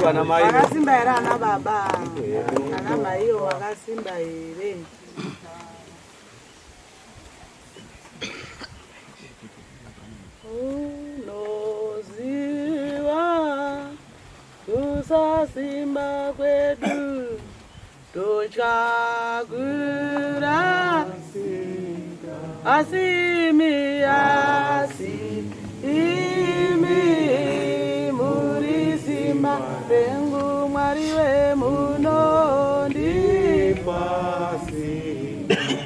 Ana mai. Vakasimba here ana baba? Ana maiwo vakasimba here? Unoziva kusasimba kwedu totya kurasika asi imi asi imi muri simba rengu Mwari wemunondipa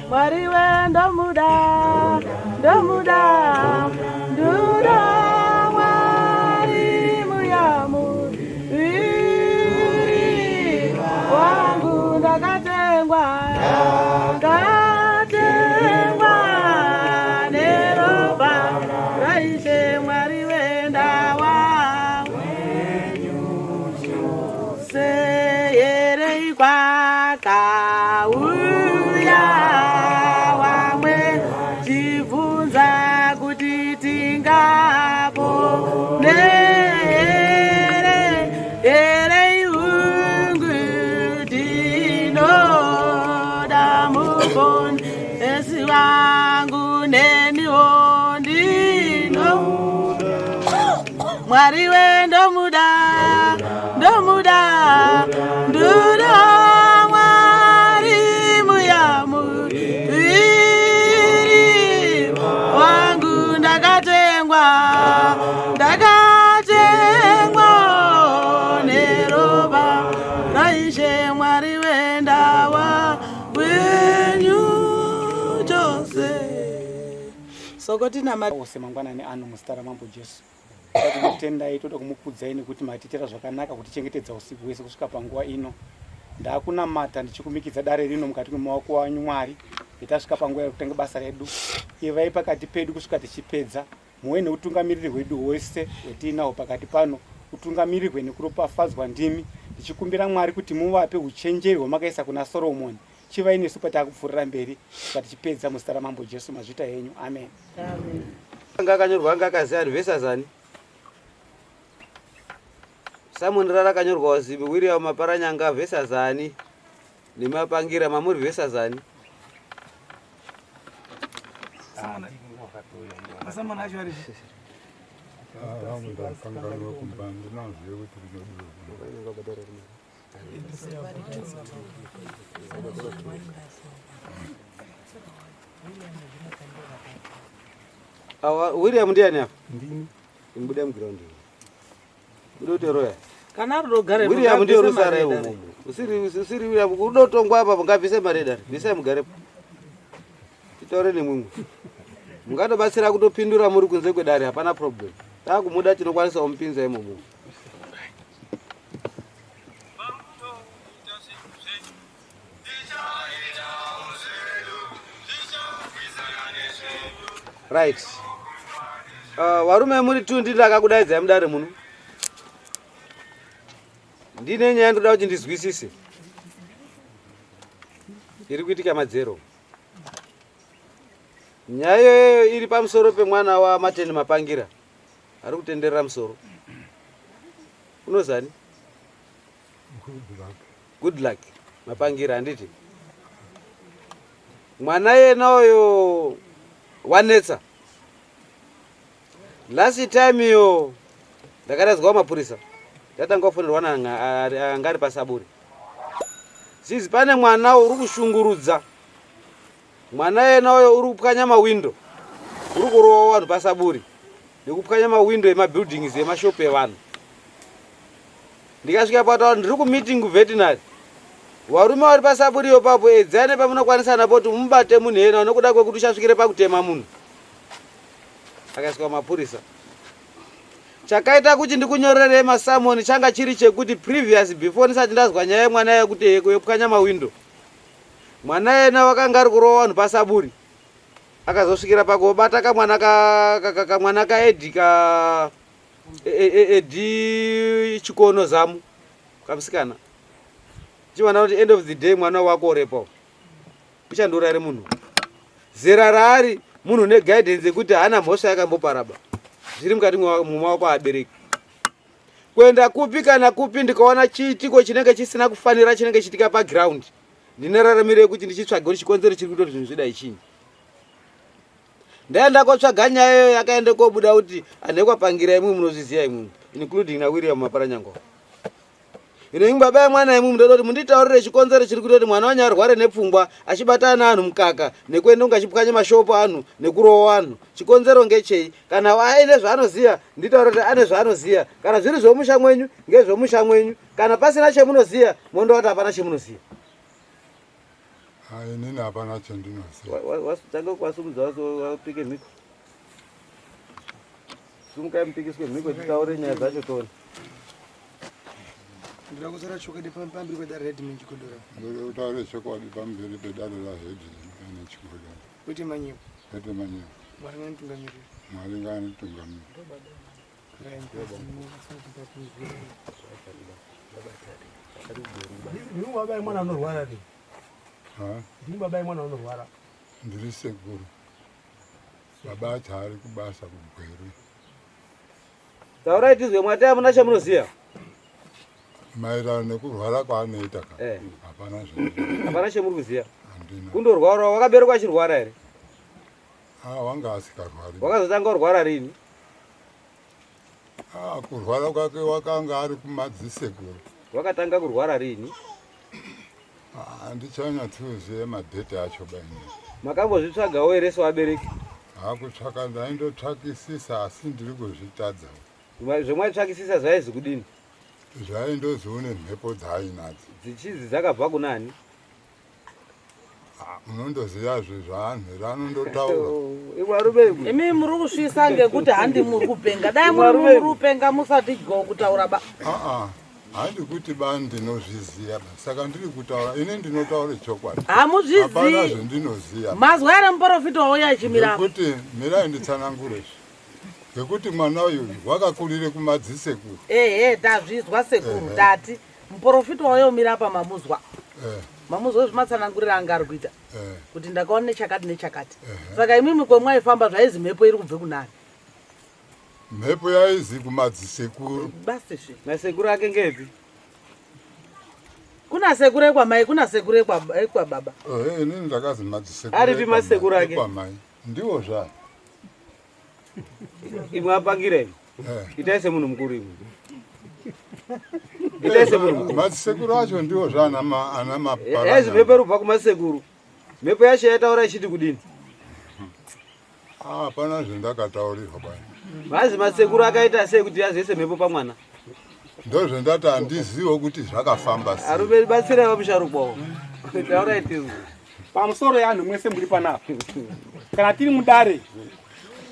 Mwari we ndomuda ndomuda ndoda Mwari muyamu iri wangu ndakatengwa ndakatengwa neropa raIshe Mwari wendawa seyerei kwakauya wamwe chibvunza kuti tingapone here here iungu tinoda muponesi wangu neniwo ndino Mwari we ndomuda ndomuda ndoda Mwari muyamu iri wangu ndakatengwa ndakatengwa neropa raIshe Mwari wendawa wenyu chose sokotina ose mangwanani ano muzita ramambo Jesu. Toda kumutendai, toda kumukudzai nekuti matiitira zvakanaka kutichengetedza usiku hwese kusvika panguva ino. Ndakunamata ndichikumikidza dare rino mukati memaoko anyu Mwari, itasvika panguva yekutanga basa redu. Ivai pakati pedu kusvika tichipedza. Muve neutungamiriri hwedu hwese hwetiinahwo pakati pano, utungamirirwe nekuropafadzwa ndimi. Ndichikumbira Mwari kuti muvape uchenjeri hwamakaisa kuna Soromoni. Chivai nesu patakupfuurira mberi kusvika tichipedza muzita raMambo Jesu mazvita henyu. Amen. Amen. Anga akanyorwa anga akazi versus ani? Simon rara akanyorwa wazivi William Maparanyanga versus ani? Nemapangira mamuri versus ani? Masamani acho ari Awa William ndiani apa? Ndini. Imbude muground. Bude uteroya. Kana ari rogare William ndiyo rusara imomo. Usiri usiri William kudotongwa apa ngabvise mari dare. Bvisai mugarepo. Titaure nemwimwe. Mungatobatsira kutopindura muri kunze kwedare hapana problem. Takumuda tinokwanisa kumupinza imomo. Right. Varume muri tu ndini ndakakudaidzai mudare muno. Ndine nyaya ndoda kuti ndizwisise. Iri kuitika madzero. Nyaya iyoyo iri pamusoro pemwana waMateni Mapangira ari kutenderera musoro. Unozani? Good luck Mapangira handiti? Mwana yena uyo wanetsa. Last time iyo ndakaradzwa mapurisa ndatanga kufonerwa anga ari pasaburi. Zizi pane mwana uri kushungurudza mwana yena uyo uri kupwanya mawindo uri kurova vanhu pasaburi nekupwanya mawindo emabuildings emashopu evanhu. Ndikasvika pataura ndiri kumeeting kuveterinary varume vari pasaburiyo papo edzai nepamunokwanisa napo kuti mubate munhu yena nokuda kwekuti uchasvikire pakutema munhu akaiswa mapurisa chakaita kuti ndikunyorerei masamoni changa chiri chekuti previous before ndisati ndazwa nyaya yemwana yekuti yepwanya mawindo mwana yena wakanga ari kurova vanhu pasaburi akazosvikira pakobata kamwana kamwana kaedi ka edi chikono zamu kamusikana chivana kuti end of the day mwana wako urepo uchandiuraya ri munhu zera raari munhu ne guidance yekuti haana mhosva yakamboparaba zviri mukati mumaoko abereki. Kuenda kupi kana kupi ndikaona chiitiko chinenge chisina kufanira chinenge chiitika paground, ndine raramiro yekuti ndichitsvage kuti chikonzero chiri kuita kuti zvinhu zvidai chinyi. Ndaenda kotsvaga nyaya iyoyo yakaenda kobuda kuti anhekwapangira imwe munozviziva imwe including naWilliam Maparanyango. Ino imwe baba yemwana imwe munoda kuti munditaurire chikonzero chiri kuita kuti mwana wanyu arware nepfungwa achibata ana anhu mukaka nekuenda kunge achipwanya mashopu anhu nekurova vanhu. Chikonzero ngechei? Kana aine zvaanoziva nditaure kuti ane zvaanoziva. Kana zviri zvomusha mwenyu ngezvomusha mwenyu. Kana pasina chemunoziva mondoona kuti hapana chemunoziva. Ah, inini hapana chendinoziva. Tanga kwasumudza wapike mhiko. Sumukai mupikiswe mhiko titaure nyaya dzacho tione. Ndinoda kutaura chokwadi pamberi pedare raHeadman Chigodora. Ndoda kutaura chokwadi pamberi pedare raHeadman Chigodora. Kwete manyepo. Kwete manyepo. Mwari ngaanitungamirire. Mwari ngaanitungamirire. Ndini baba yemwana anorwara ri. Ndini baba yemwana anorwara. Ndiri sekuru. Baba acho ari kubasa kuGweru. Taurai tizwe mwati hamuna chamunoziva. Maererano nekurwara kwaanoita ka. Eh. Hapana zve. Hapana chamuri kuziva. Handina. Kundorwara wakaberekwa achirwara here? Ah, wanga asikarwari. Wakazotanga kurwara rini? Ah, kurwara kwake wakanga ari kumadzisekuru. Wakatanga kurwara rini? Ah, handichanyatsoziva madheti acho baini. Makambozvitsvagawo here sevabereki? Hakutsvaka ndaindotsvakisisa asi ndiri kuzvitadza. Zvemwaitsvakisisa zvaizi kudini? Zvaindozi une mhepo dzaainadzo. Dzichizi dzakabva kunani? Ah, munondoziva zve zvaanhu here anondotaura. Imwe imwe. Imi muri kusvisa ngekuti handi muri kupenga. Dai muri muri kupenga musati dyo kutaura ba. Ah ah. Handi kuti ba ndinozviziva ba. Saka ndiri kutaura ini ndinotaura chokwadi. Hamuzvizivi. Hapana zvendinoziva. Mazwa here muprofita wauya achimira. Ngekuti mirai nditsanangure izvi. Ngekuti mwana uyu wakakurire kumadzisekuru. Ehe tazvizwa sekuru tati. Muporofita wauya umira apa mamuzwa. Eh. Mamuzwa zvimatsanangurira anga ari kuita. Eh. Kuti ndakaona nechakati nechakati. Eh. Saka imimi kwemwaifamba zvaizi mhepo iri kubve kunani? Mhepo yaizi kumadzisekuru. Basi zve. Masekuru ake ngepi? Kuna sekuru ekwamai, kuna sekuru ekwababa. Eh, inini ndakazi madzisekuru. Aripi masekuru ake? Ekwamai. Ndiwo zvayo. Imwe apangira imwe. Eh. Itai semunhu mukuru imwe. Itai semunhu mukuru. Madzisekuru acho ndiwo zvaana ana mapara. Yaizi mhepo iri kubva kumasekuru. Mhepo yacho yaitaura ichiti kudini? Ah, hapana zvendakataurirwa bwana. Mazi masekuru akaita sei kuti azoise mhepo pamwana? Ndozvendati handizivo kuti zvakafamba sei. Arume batsirai vamusharukwa. Taurai tizwe. Pamusoro yeanhu mwese muri panapa. Kana tiri mudare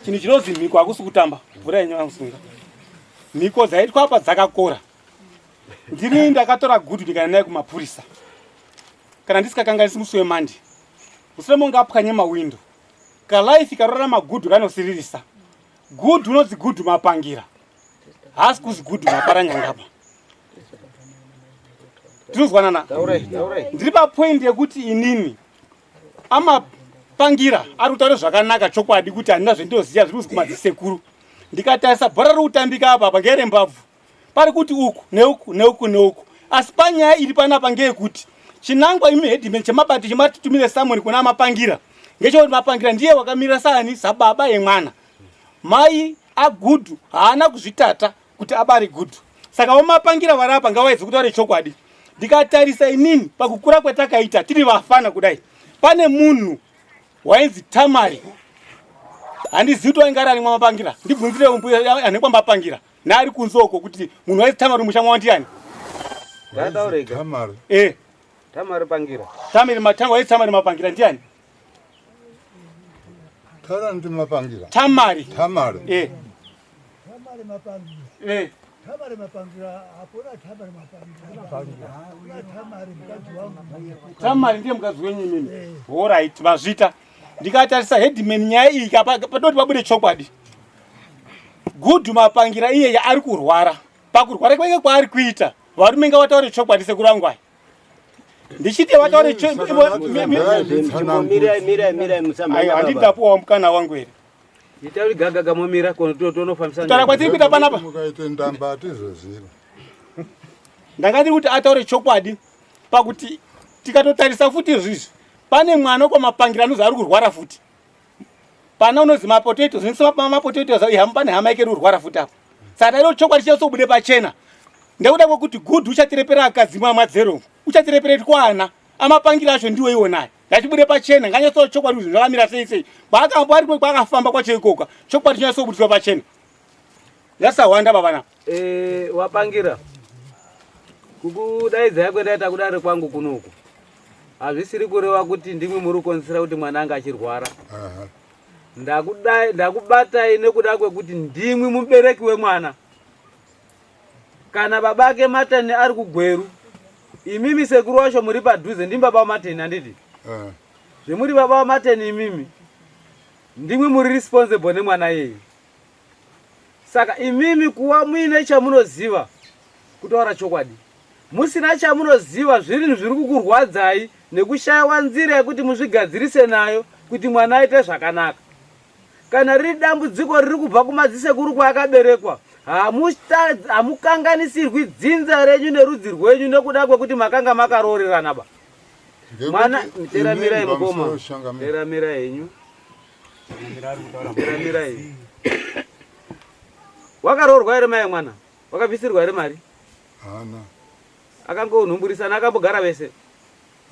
chinhu chinozi mhiko hakusi kutamba. Mvura yenyu vamusunga. Mhiko dzaitwa apa dzakakora. Ndini ndakatora gudu ndikaenda naye kumapurisa. Kana ndisikakanganisi musi wemandi. Mushure monge apwanye mawindo. Kalife karora magudu kanosiririsa. Gudu unonzi gudu mapangira. Haasi kuzi gudu maparanyangapa. Tinozwanana. Ndiri papoint yekuti inini amapangira ari kutaura zvakanaka chokwadi kuti handina zvendinoziva zviri kuzi kumadzisekuru. Ndikatarisa bhora riri kutambika apa apa ngerembabvu. Pari kuti uku neuku neuku neuku. Asi panyaya iri panapa ngeyekuti chinangwa imi headman chemabati chematitumire samoni kuna amapangira ngechekuti mapangira ndiye wakamira saani sababa yemwana. Mai aGudhu haana kuzvitata kuti abare Gudhu. Saka vamapangira vari apa ngavaedze kutaura chokwadi. Ndikatarisa inini pakukura kwatakaita tiri vafana kudai, pane munhu wainzi Tamari, handizivi kuti wainge ari ani mwamapangira, ndibvunzire mbuya ane kwamapangira naari kunze uko kuti munhu wainzi Tamari musha mwawa ndiani? Ngataurega. Tamari. Eh. Tamari Pangira. Tamari matanga wainzi Tamari Mapangira ndiani? Tara ndi Mapangira. Tamari. Tamari. Eh. Tamari Mapangira. Eh. Tamari Mapangira hakuna Tamari Mapangira. Hakuna Tamari mukadzi wangu. Tamari ndiye mukadzi wenyu imimi. Eh. All right, vazvita. Ndikatarisa headman nyaya iyi patoti pabude chokwadi. Good Mapangira iyeye ari kurwara. Pakurwara kwake kwaari kuita, varume ngavataure chokwadi sekuru vangu aya. Ndichiti vataure Mirai, mirai, mirai, musamhanya handiti ndapuwa mukana wangu here? Ita kuti gagaga momira tonofambisa. Kutaura kwatiri kuita panapa. Mukaite ndamba atizoziva. Ndanga ndiri kuti ataure chokwadi pakuti tikatotarisa futi izvizvi pane mwana kwamapangira anozi ari kurwara futi. Pana unozi mapotato zvinisa mapotato ihama pane hama yake iri kurwara futi apo. Saka taida kuti chokwadi chinyatsobude pachena. Ndekuda kwekuti good uchatirepera akadzi mwamadzero uchatirepera twana amapangira acho ndiwo iwonayo. Ngachibude pachena, nganyatsotaura chokwadi kuti zvakamira sei sei. Kwaakamba ari kwaakafamba kwacho ikoka, chokwadi chinyatsobudiswa pachena. Yasahwanda baba na. Eh, wapangira. Kukudaidzai kwendaita kudare kwangu kunoku. Hazvisiri kureva kuti ndimwi muri kukonzesera kuti mwana anga achirwara. Ndakudai ndakubatai nekuda kwekuti ndimwi mubereki wemwana. Kana babake Martin ari kuGweru, imimi sekuru wacho muri padhuze, ndimi baba vaMartin handiti? Eh. Zvemuri baba vaMartin imimi, ndimwi muri responsible nemwana iyeye. Saka imimi kuwa muine chamunoziva kutaura chokwadi. Musina chamunoziva zvirinhu zviri kukurwadzai nekushaiwa nzira yekuti muzvigadzirise nayo kuti mwana aite zvakanaka. Kana riri dambudziko riri kubva kumadzisekuru kwaakaberekwa, hamukanganisirwi dzinza renyu nerudzi rwenyu nekuda kwekuti makanga makaroorerana ba. Mwana, teramirai mukoma, teramirai henyu, teramirai. Wakaroorwa here mai mwana? Wakabvisirwa here mari? Haana. Akangonhumburisana akambogara vese?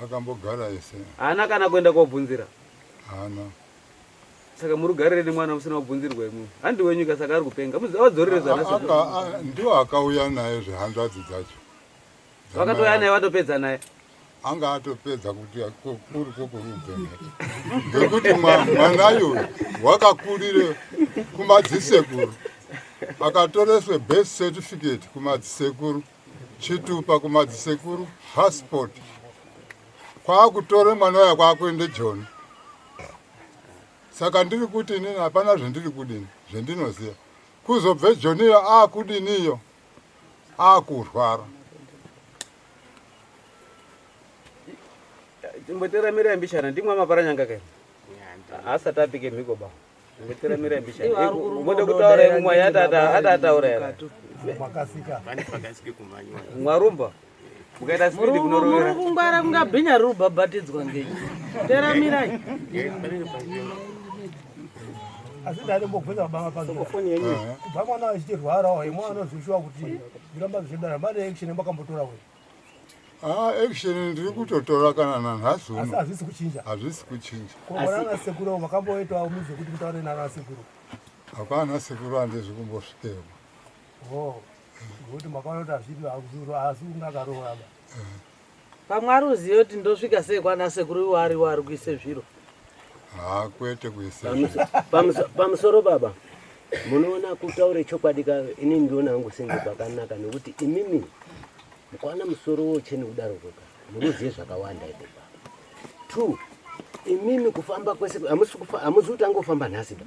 Akambogara ese. Haana kana kuenda kobvunzira? Haana. Saka muri kugarire nemwana musina kubvunzirwa imwe. Handi wenyu ka saka ari kupenga. Vadzorere zvana sekuru. Ndiwo akauya naye zvehanzvadzi dzacho. Vakatouya naye vatopedza naye. Anga atopedza kuti kuri kwokurubveneka. Ngekuti mwana uyu wakakurire kumadzisekuru. Akatoreswe birth certificate kumadzisekuru, chitupa kumadzisekuru, passport. Kwakutore mwana uya kwakuende Joni. Saka ndiri kuti inini hapana zvendiri kudini zvendinoziva. Kuzobve Joniyo akudiniyo akurwara. Chimboteramirai mbichana ndimwe amaparanyanga kai. Asati apike mhiko ba. Chimboteramirai mbichana. Mode kutaura imwe mwaya atataura here? Mwarumba. Mukaita speed kunorovera. Muri kungwara kunga bhinya riri kubhabhatidzwa ngei. Teramirai. Asi ndaimbobvunza baba mapangira. Kubva mwana achitirwarawo imwe anozvishuwa kuti zviramba zvichidaro mane action makambotora wei. Ah, action ndiri kutotora kana nanhasi uno. Asi hazvisi kuchinja. Hazvisi kuchinja. Ko mwana sekuru makamboitawo mizi kuti mutaure nana sekuru. Hapana sekuru handizvi kumbosvikewo. Oh. Ngokuti makaona kuti hazvipi hakuzuro asi unga akaroora ba. Pamwe ari uzive kuti ndosvika sei kwana sekuru iwo ariwo ari kuise zviro. Haa kwete kuise. Pamusoro baba munoona kutaure chokwadi ka ini ndiona hangu senge pakanaka nekuti imimi mukwana musoro wocheni kudaro koka munozive zvakawanda ipo baba. Two imimi kufamba kwese hamusi kuti angofamba nhasi ba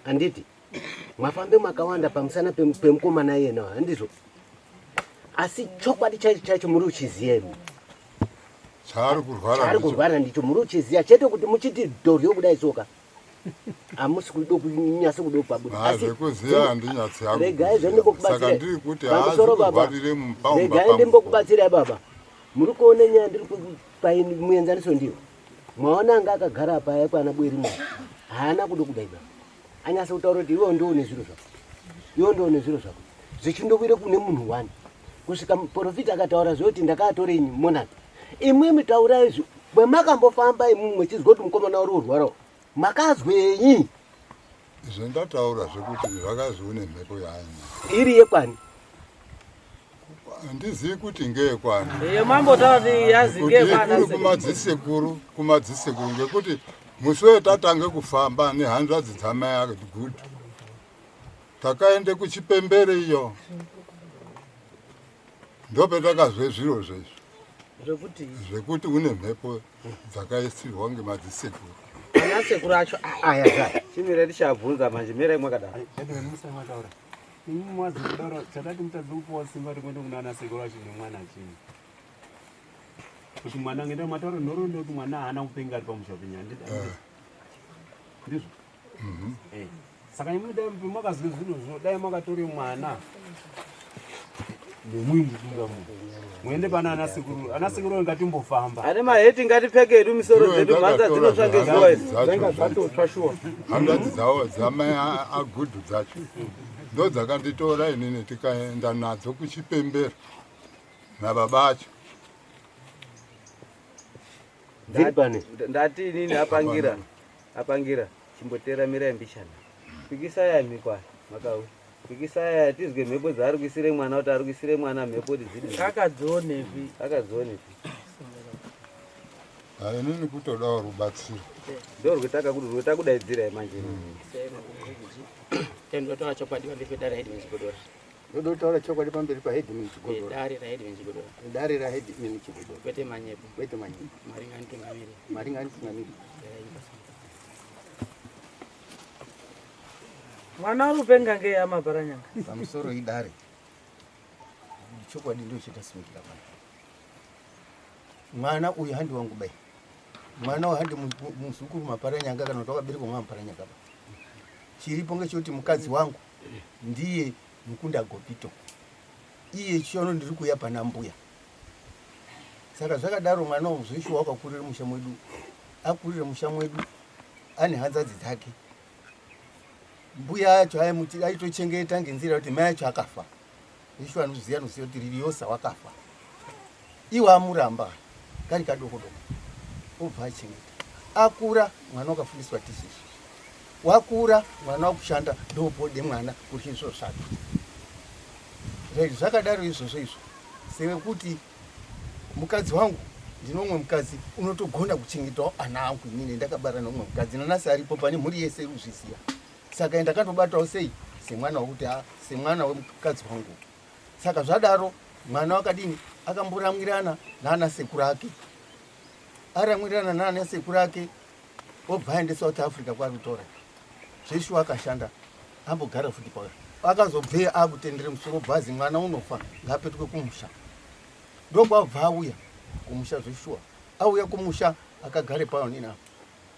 handiti Mwafambe mwakawanda pamusana pemukomana iyena handizvo? Asi chokwadi chaicho chaicho muri uchiziva imi. Chaari kurwara chaari kurwara ndicho muri uchiziva chete kuti muchiti dhoryo kudai soka hamusi kudo kunyasa kudo pabuda asi zvekuziva handinyatsi hangu regai zvandimbokubatsira ndiri kuti haasi kurwarire mumba regai ndimbokubatsirai baba muri kuona nyaya ndiri kupai muenzaniso ndiyo mwaona anga akagara apa yakwana bweri mwa haana kudo kudai baba anyasa kutaura kuti iwewo ndiwo nezviro zvako iwewo ndiwo nezviro zvako zvichindowire kune munhu wani kusvika muprofita akataura zvekuti ndakaatorei monaki imwimwi taurai zvi kwemakambofamba imwimwi mwechizwa kuti mukomana uri urwarawo makazwenyi zvendataura zvekuti zvakazi une mhepo yaani iri yekwani Handizivi kuti ngeyekwani. Iyo mambo taura kuti yazi ngeyekwani. Kuri kumadzisekuru, kumadzisekuru ngekuti musi wetatange kufamba nehanzvadzi dzamai ake good. Takaende kuchipembere iyo. Ndopetakazwe zviro zvezvi. Zvekuti zvekuti une mhepo dzakaisirwa ngemadzisekuru. Ana sekuru acho aya zvayo. Chimira tichabvunza manje mirai mwakadaro. Imi mwazi kudaro chatati mutadzi kupuwa simba rekuenda kuna ana sekuru acho nemwana chii? Kuti mwana ngenda mataura nhoroondo kuti mwana haana kupenga ari pamusha penyu handiti? Eh. Ndizvo? Mhm. Eh. Saka imwi dai makazwe zvinhu dai makatore mwana nemwi mutungamiriri muende pana ana sekuru, ana sekuru ngatimbofamba. Ane maheti ngatipfeke hedu misoro dzedu mhanza dzinotsva ngezuva idzi. Dzainga dzatotsva shuwa. Hanzvadzi dzavo dzamai aGudhu dzacho ndo dzakanditora inini tikaenda nadzo kuchipembero nababa acho. Dziri pane. Ndati inini apangira apangira chimbotera mirai mbichana. Pikisai aya mhiko aya makau. Pikisai aya tizwe mhepo dzaari kuisire mwana kuti ari kuisire mwana mhepo kuti dzidii. Akadzionepi? Akadzionepi? Inini kutodawo rubatsiro. Ndorwetaka kuti rwetakudaidzirai manje. Ndotaura chokwadi pamberi pedare raHeadman Chigodora. Ndotaura chokwadi pamberi paHeadman Chigodora. Dare raHeadman Chigodora. Dare raHeadman Chigodora. Kwete manyepo. Kwete manyepo. Mwari nganditungamirire. Mwari nganditungamirire. Mwana uri kupenga ngei amaparanyanga? Pamusoro idare. Chokwadi ndio chatasimukira pano. Mwana uyu handi wangu bai. Mwana uyu handi muzukuru maparanyanga kana kuti wakaberekwa mwana maparanyanga ba. Chiripo ngechekuti mukadzi wangu ndiye mukunda Gopito. Iye chiono ndiri kuuya pana mbuya. Saka zvakadaro mwana uyu zveshuwa wakakurira musha mwedu. Akurira musha mwedu ane hanzadzi dzake. Mbuya yacho aitochengeta ngenzira yekuti mai acho akafa. Ishu anoziva anoziva kuti Liliosa wakafa. Iwe amuramba kari kadoko doko. Obva achengeta. Akura mwana wakafundiswa tichishi. Wakura mwana wakushanda ndopode mwana kuti izvo zvake. Right, zvakadaro izvozvo izvo. Sekuti mukadzi wangu ndinomwe mukadzi unotogona kuchengetawo ana angu inini ndakabara nomwe mukadzi nanasi aripo pane mhuri yese iri kuzviziva. Saka ndakatobatawo sei semwana wekuti a semwana wemukadzi wangu. Saka zvadaro mwana wakadini akamboramwirana naana sekuru ake. Aramwirana naana sekuru ake obva aende South Africa kwari kutora. Zveshuwa akashanda ambogara futi pa akazobveyo akutendere musoro bhazi mwana unofa ngaapetuke kumusha. Ndokwabva auya kumusha zveshuwa. Auya kumusha akagare paonini apa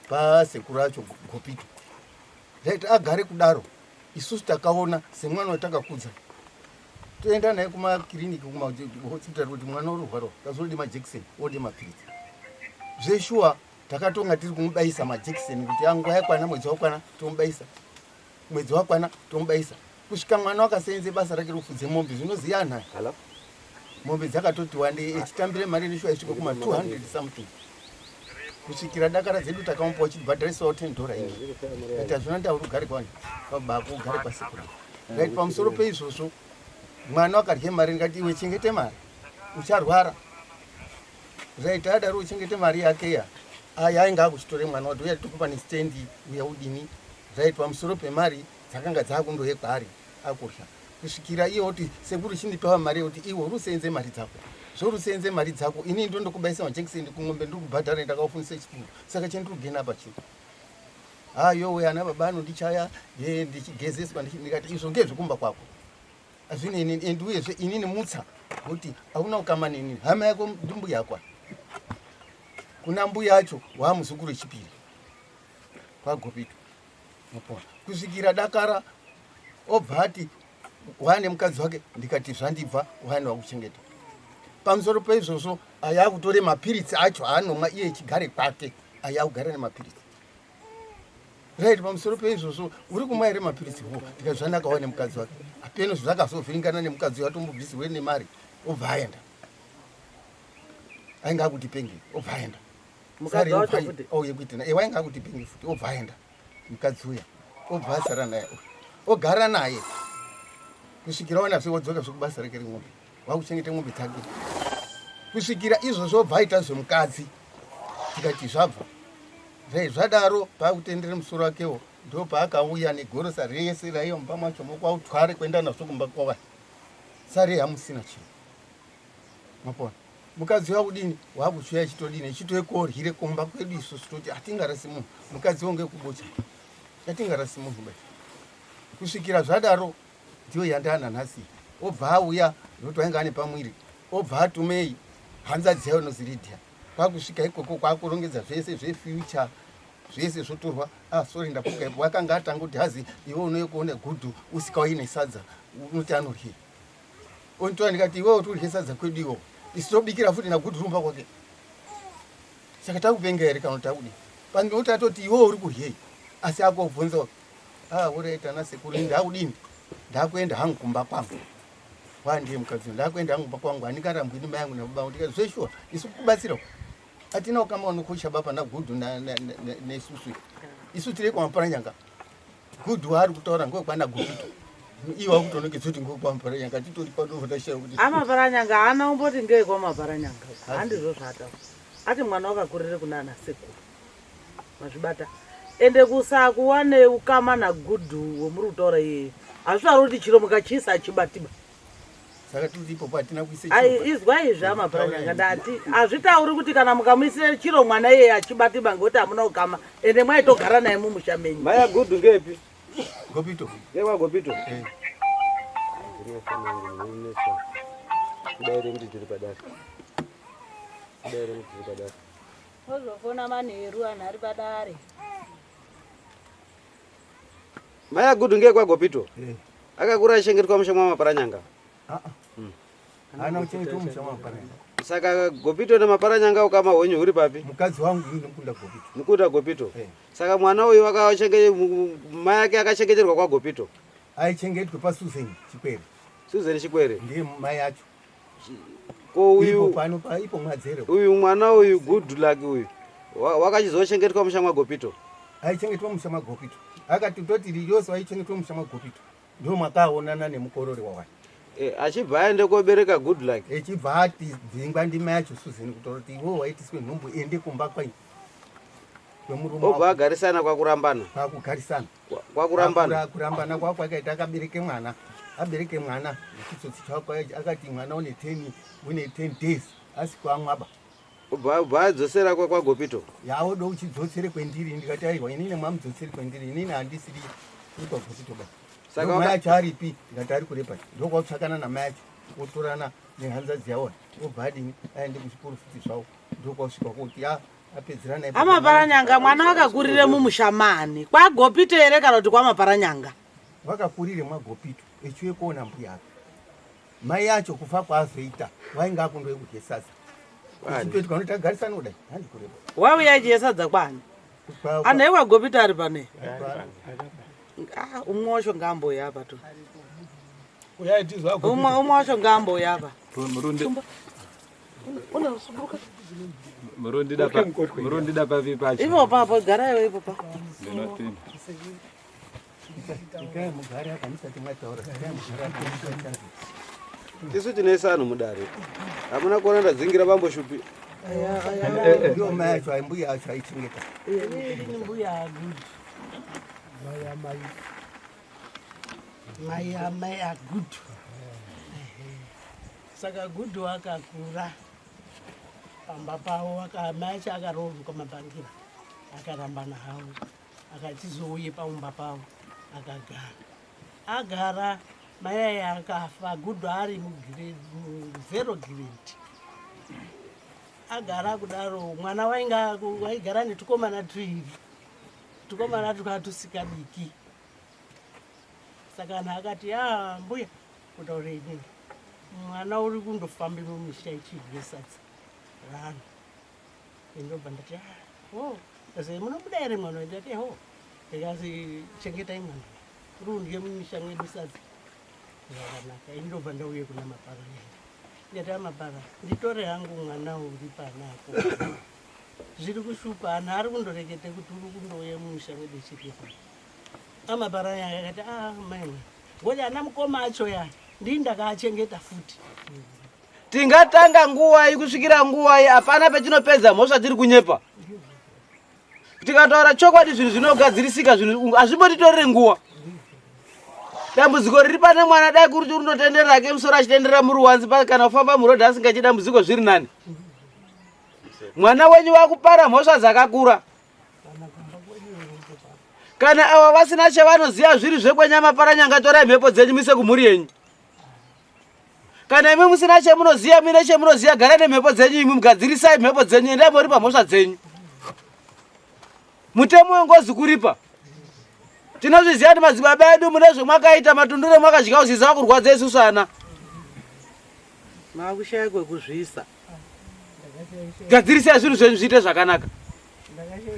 pasekuru acho Gopito. Right agare kudaro isusu takaona semwana watakakudza toenda naye kumakiriniki kumahospitari kuti mwana ururwara kazodi majekiseni ode mapiritsi zveshuwa takatonga tiri kumubayisa majekiseni kuti anguva yakwana mwedzi wakwana tomubayisa mwedzi wakwana tomubayisa kusvika mwana wakasenze basa rake rokufudze mombe zvinoziva anhu aya mombe dzakatoti wandei echitambire mari neshuwa isvike kuma 200 something kusvikira dakara dzedu takamupa uchibhadharisawo 10 dollar iyi kuti hazvina ndau ugare kwani pabako ugare pasekuru right pamusoro peizvozvo mwana wakadye mari ndikati iwe chengete mari ucharwara right adaro uchengete mari yake ya aya ainge akuchitore mwana wati uya tokupa nestendi uya udini right pamusoro pemari dzakanga dzakundoye kwaari akurya kusvikira iye oti sekuru chindipawo mari yekuti iwe uri useenze mari dzako zvouri useenze mari dzako ini ndo ndokubaisa majekiseni kungombe ndiri kubhadhara ndakafundisa chikuru saka chendiri kugena apa chii ha yowe ana baba anondichaya ye ndichigezeswa ndikati izvo ngezvekumba kwako azvine inini and uyezve inini mutsa kuti hauna ukama nenini hama yako ndimbuya yakwa kuna mbuya acho waamuzukuru wechipiri kwagopito kusvikira dakara obva ati wane mukadzi wake ndikati zvandibva wane wakuchengeta pamusoro peizvozvo aya akutore mapiritsi acho aanomwa iye echigare kwake aya akugara nemapiritsi right pamusoro peizvozvo uri kumwa here mapiritsi ho ndikati zvanaka wane mukadzi wake apeno zvakazovhiringana nemukadzi uyo atombobvisirwe nemari obva aenda ainge akuti penge obva aenda Mukadzi wacho futi? Oh, yekuti na wainge akuti penge futi obva aenda mukadzi uya obva asara naye ogara naye kusvikira wana zve wodzoka zvekubasa rake remombe wakuchengeta mombe dzake kusvikira izvozvo obva aita zvemukadzi tikati zvabva zvai zvadaro paakutendere musoro wakewo ndo paakauya negorosa rese raiva mumba macho mokwautware kuenda nazvo kumba kwava sare hamusina chinhu mapona mukadzi wakudini wakuchiuya chitodini chitokoryire kumba kwedu isusu toti hatingarasi munhu mukadzi wange kubocha hatingarasi munhu bai kusvikira zvadaro ndiyo yandana nhasi obva auya nokuti wainge ane pamwiri obva atumei hanzadzi yayo nozi Lydia kwakusvika ikoko kwakurongedza zvese zvefuture. Zvese zvotorwa. Ah, sorry ndapuka ipo. Wakanga atanga kuti hazi iwe unouye kuone gudhu usikauyi nesadza. Unoti anoryei? Onditora ndikati iwewe kuti udye sadza kwedu iwo. Isu tobikira futi nagudhu rumba kwake. Saka takupenga here kana kuti takudii? Panoti atoti iwewe uri kuryei? Asi akobvunza ah uraita ana sekuru ndakudini? Ndakuenda hangu kumba kwangu. Wandiye mukadzi ndakuenda hangu kumba kwangu handingarambwi nemai yangu nababa vangu ndikati zveshuwa isu kukubatsira hatina ukama unokosha baba nagudhu nesusu isu tiri kwamaparanyanga gudhu waari kutaura ngwekwana gupito iwe wakutonongedza kuti ngwekwamaparanyanga titori pano tashaya kuti amaparanyanga haana kumboti ngekwamaparanyanga handizvo zvaataura ati mwana wakakurire kuna ana sekuru mazvibata ende kusakuwa neukama nagudhu wemuri kutaura iyeye hazvitauri kuti chiro mukachiisa achibatiba saka tiri ipopo hatina kuisa Ai, izwai izvi amaparanyanga ndati hazvitauri kuti kana mukamuisira chiro mwana iyeye achibatiba ngekuti hamuna ukama ende mwaitogara naye mumusha menyu Maya gudhu ngepi? Gopito. Ngewa gopito. Eh. Kudai rekuti tiri padare. Kudai rekuti tiri padare. Ozofona manheru anhu ari padare. Mai aGudhu ngeye kwaGopito. Eh. Akakura achingetwa musha mwamaparanyanga. Ah, ah. Haana kuchengetwa musha mwamaparanyanga. Saka Gopito nemaparanyanga ukama hwenyu huri papi? Mukadzi wangu ini ndimukunda Gopito. Mukunda Gopito. Eh. Saka mwana uyu akachenge mai ake akachengeterwa kwaGopito. Aichengetwe paSusan Chikwere. Susan Chikwere. Ndiye mai acho. Ko uyu pano pa ipo mwadzere. Uyu mwana uyu good luck uyu wakachizochengetwa musha mwagopito. Aichengetwa musha mwagopito. Akati toti yose waichengetwa musha mwagopito. Ndiwo mwakaonana nemukorore wawani. E, achibva aende kobereka good luck. Echibva ati dzingwa ndima yacho Susan kutoroti iwe waitiswe nhumbu ende kumba kwanyu. Kwemurume Obva agarisana kwakurambana. Kwakugarisana. Kwakurambana. Kurambana kwako akaita akabereke mwana. Abereke mwana chitsotsi chako akati mwana une 10 une 10 days asi kwamwaba. Obva adzosera kwaGopito. Yawoda uchidzosere kwendiri ndikati aiwa inini mamudzosere kwendiri inini handisiri kwaGopito ba. Saka mai acho aripi ndikati ari kurepa ndokwakutsvakana namai acho otorana nehanzadzi yawo obva adini aende kuchiporofiti zvawo ndokwasvika kuti ya Amaparanyanga mwana wakakurire mumusha mani kwagopito here kana kuti kwamaparanyanga? Wakakurire mwagopito echiuye kuona mbuya ake mai acho kufa kwaazoita wainge akundoye kudye sadza uchipetwa unoti agarisana kudai handi kureba wauya achidye sadza kwani anhu ekwagopito ari pane ah, umwe wacho ngaambouya apa tu umwe wacho ngaambouya apa Murundida papi pacho? Ipo papo garaiwo ipo pa. Ndinotenda. Tisu tine sanhu mudare. Hamuna kuona ndadzingira bambo Shupi. Ndiyo mai acho mbuya acho aichengeta. Ini mbuya good. Mai amai. Mai amai agudu. Saka Gudu akakura pamba pavo amai acho akaroorwa kwamabhangira akarambana havo akachizouye paumba pavo akagara agara mai aya akafa Gudu ari muzero grade agara kudaro mwana wainga waigara netukomana tuiri tukomana tukaa tusikabiki saka anhu akati a ah, mbuya kutaura inini mwana uri kundofambe mumisha ichidye sadza ranhu indobva ndati ah, ho kazi munobuda here mwana ndati ho ndikazi chengetai mwana uri undye mumisha mwedu sadza zvakanaka indobva ndauye kuna mapara ndati amapara nditore hangu mwana uri panako zviri kushupa anhu ari kundorekete kuti uri kundouya mumisha mwedu ichidye sadza amapara akati ah mai ngokuti ana mukoma acho ya ndii ndakaachengeta futi tingatanga nguwai kusvikira nguwai hapana petinopedza mhosva tiri kunyepa tikataura chokwadi zvinhu zvinogadzirisika zvinhu hazvimbotitorere nguva dambudziko riri pane mwana dai kuri unotenderera ake musoro achitenderera muruwanzi kana kufamba murodhi asingachi dambudziko zviri nani mwana wenyu wakupara mhosva dzakakura kana ava vasina chavanoziva zviri zvekwenyama paranyanga torai mhepo dzenyu muise kumhuri yenyu kana imi musina chemunoziva mine chemunoziva garai nemhepo dzenyu imi mugadzirisai mhepo dzenyu endai moripa mhosva dzenyu. Mutemo wengozi kuripa. Tinozviziva kuti madzibaba edu mune zvemwakaita matundure mwakadya uziza wakurwadza isusu ana. Makushaya kwekuzviisa. Gadzirisai zvinhu zvenyu zviite zvakanaka.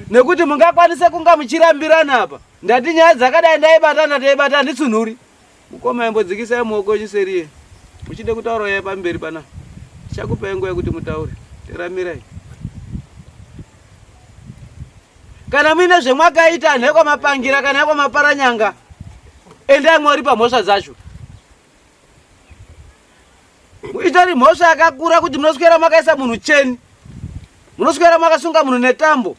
Nekuti mungakwanise kunga muchirambirana apa. Ndati nyaya dzakadai ndaibata ndataibata handitsunhuri. Mukoma imbodzikisai muoko wenyu seriye. Muchide kutaura uyai pamberi pana. Tichakupai nguva yekuti mutaure. Teramirai. Kana muine zvemwakaita anhu ekwamapangira kana ekwamaparanyanga endai mworipa mhosva dzacho. Itori mhosva yakakura kuti munoswera makaisa munhu cheni. Munoswera makasunga munhu netambo.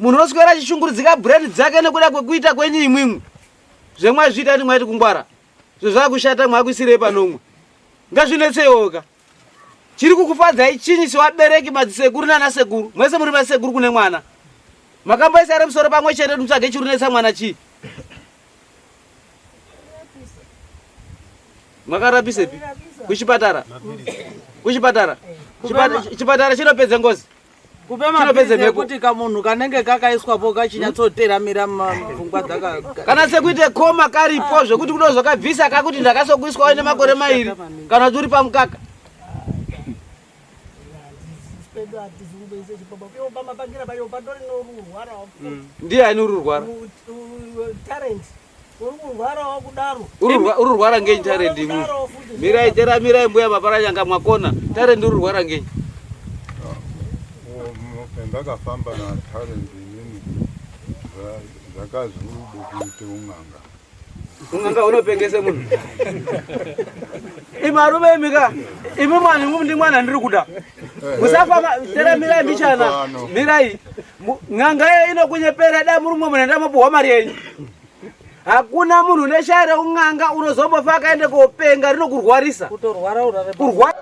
Munhu unoswera achishungurudzika brain dzake nekuda kwekuita kwenyu imwimwi. Zvemwazviita ndi mwaiti kungwara. Zvezvakushata mwakuisirei panomwe. Ngazvinetsewoka. Chiri kukufadzai chinyi sevabereki madzisekuru nana sekuru. Mwese muri masekuru kune mwana. Makamboisa here musoro pamwe chete kuti mutsvage chiri kunetsa mwana chii? Makarapisepi? Kuchipatara. Kuchipatara. Chipatara chinopedza ngozi. Kupe mapirizi ekuti kamunhu kanenge kakaiswapo kachinyatsoteramira pfungwa dzaka kana sekuite koma karipo zvekuti kudozokabvisa kakuti ndakasokuiswa waine makore mairi kana kuti uri pamukaka. Ndiye ani uri kurwara? Uri rwara ngenyi Talent imwi? Mirai tera mirai mbuya maparanyanga mwakona. Talent uri rwara ngenyi? Ndakafamba na Talent inini zvakazi uri kuite un'anga. Un'anga unopengese munhu. Imi arume imi ka imi mwana imwi ndi mwana ndiri kuda. Musafa tera mirai mbichana. Mirai. N'anga iyo inokunyepera dai muri mumwe munhu ndamopuhwa mari yenyu. Hakuna munhu une shaya reun'anga unozombofa akaende kopenga rinokurwarisa. Kutorwara urare. Kurwara.